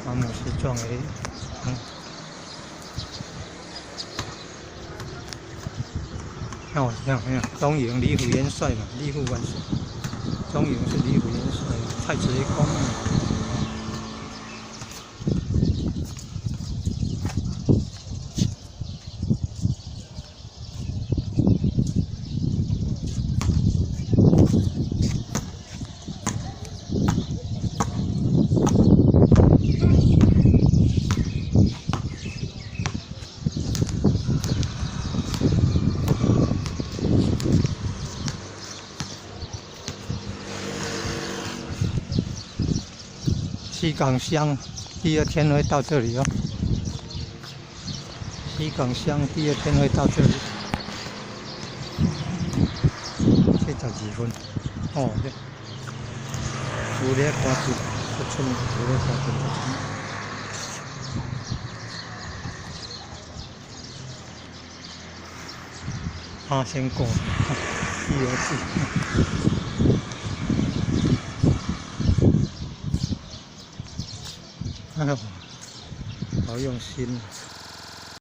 阿姆斯壯的，嗯。哦，這樣，這樣，東瀛李副元帥嘛，李副元帥，東瀛是李副元帥，太子宮。西港鄉第二天會到這裡哦。西港鄉第二天會到這裡。7時2分，哦，這有咧趕緊，出出有咧趕緊出出。八仙過，西遊記。哎呦，好用心。